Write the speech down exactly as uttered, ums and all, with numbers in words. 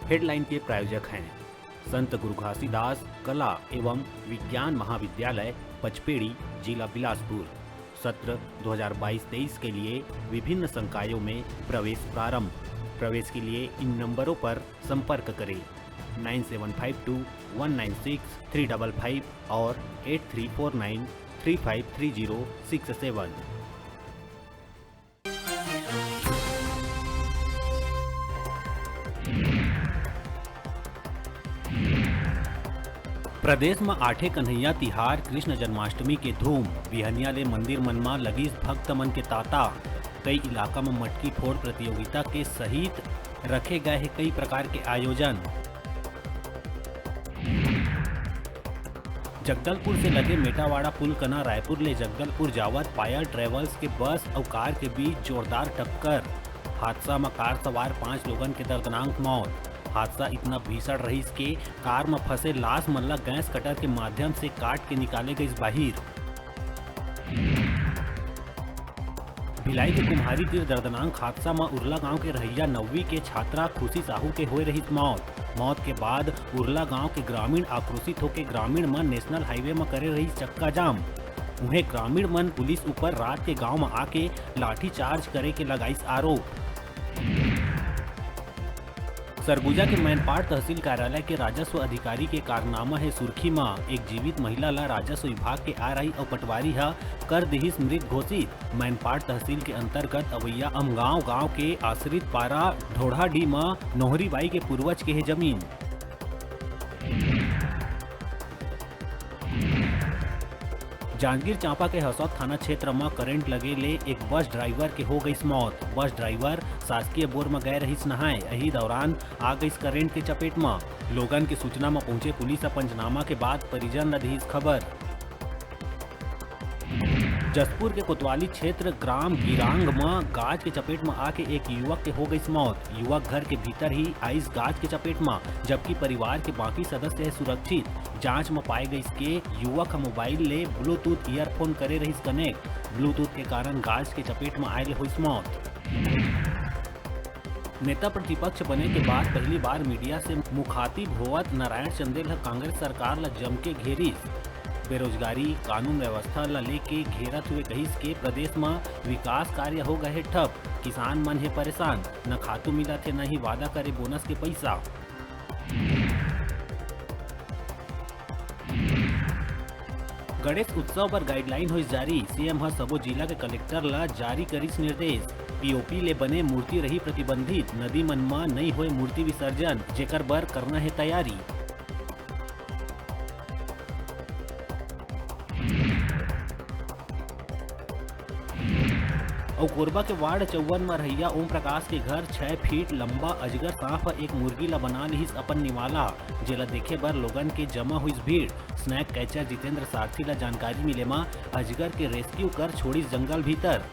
Headline के प्रायोजक हैं संत गुरु घासीदास कला एवं विज्ञान महाविद्यालय पचपेड़ी, जिला बिलासपुर। सत्र दो हज़ार बाईस तेईस के लिए विभिन्न संकायों में प्रवेश प्रारंभ। प्रवेश के लिए इन नंबरों पर संपर्क करें, nine seven five two one nine six three double five और eight three four nine three five three zero six seven. प्रदेश म आठे कन्हैया तिहार कृष्ण जन्माष्टमी के धूम। बिहनिया ले मंदिर मन म लगिस भक्त मन के तांता। कई इलाका म मटकी फोड़ प्रतियोगिता के सहित रखे गए हे कई प्रकार के आयोजन। जगदलपुर से लगे मेटावाड़ा पुल कना रायपुर ले जगदलपुर जावत पायल ट्रेवल्स के बस अउ कार के बीच जोरदार टक्कर। हादसा म कार सवार पांच लोगन के दर्दनाक मौत। हादसा इतना भीषण रहिस के कार म फंसे लाश मन ल गैस कटर के माध्यम से काट के निकाले गइस बाहिर। भिलाई के कुम्हारी तीर दर्दनाक हादसा म उरला गांव के रहइया नौवीं के छात्रा खुशी साहू के होए रहिस मौत। मौत के बाद उरला गांव के ग्रामीण आक्रोशित होके ग्रामीण मन नेशनल हाईवे म करे रहिस चक्का जाम। उहें, ग्रामीण मन पुलिस ऊपर रात के गांव म आके लाठीचार्ज करे के लगाइस आरोप। सरगुजा के मैनपाट तहसील कार्यालय के राजस्व अधिकारी के कारनामा हे सुर्खी म। एक जीवित महिला ल राजस्व विभाग के आरआई अउ पटवारी ह कर दिहिस मृत घोषित। मैनपाट तहसील के अंतर्गत अवैया अमगांव गांव के आश्रित पारा ढोढ़ाडीह म नोहरी बाई के पूर्वज के हे जमीन। जांजगीर चांपा के हसौद थाना क्षेत्र म करंट लगे ले एक बस ड्राइवर के हो गइस मौत। बस ड्राइवर शासकीय बोर म गए रहिस नहाए, एही दौरान आ गइस करंट के चपेट म। लोगन के सूचना म पहुंचे पुलिस ह पंचनामा के बाद परिजन ल दिहिस खबर। जशपुर के कोतवाली क्षेत्र ग्राम गिरांग म गाज के चपेट म आके एक युवक के हो गइस मौत। युवक घर के भीतर ही आइस गाज के चपेट म, जबकि परिवार के बाकी सदस्य हे सुरक्षित। जांच म पाए गइस के युवक ह मोबाइल ले ब्लूटूथ ईयरफोन करे रहिस कनेक्ट। ब्लूटूथ के कारण गाज के चपेट म आए ले होइस मौत। नेता प्रतिपक्ष बने के बाद पहली बार मीडिया से मुखातिब होवत नारायण चंदेल ह कांग्रेस सरकार ल जमके घेरिस। बेरोजगारी, कानून व्यवस्था ल लेके घेरत हुए कहिस के प्रदेश म विकास कार्य हो गए हे ठप, किसान मन हे परेशान, न खातू मिलत हे, न ही वादा करे बोनस के पइसा। गणेश उत्सव बर गाइडलाइन होइस जारी, सीएम ह सबो जिला के कलेक्टर ल जारी करिस निर्देश। पीओपी ले बने मूर्ति रही प्रतिबंधित, नदी मन म नइ होय मूर्ति विसर्जन, जेकर बर करना हे तैयारी। अउ कोरबा के वार्ड चौवन म रहइया ओम प्रकाश के घर छह फीट लंबा अजगर सांप ह एक मुर्गी ल बना लिहिस अपन निवाला, जेला देखे बर लोगन के जमा होइस भीड़। स्नैक कैचर जितेंद्र सारथी ल जानकारी मिले म अजगर के रेस्क्यू कर छोड़िस जंगल भीतर।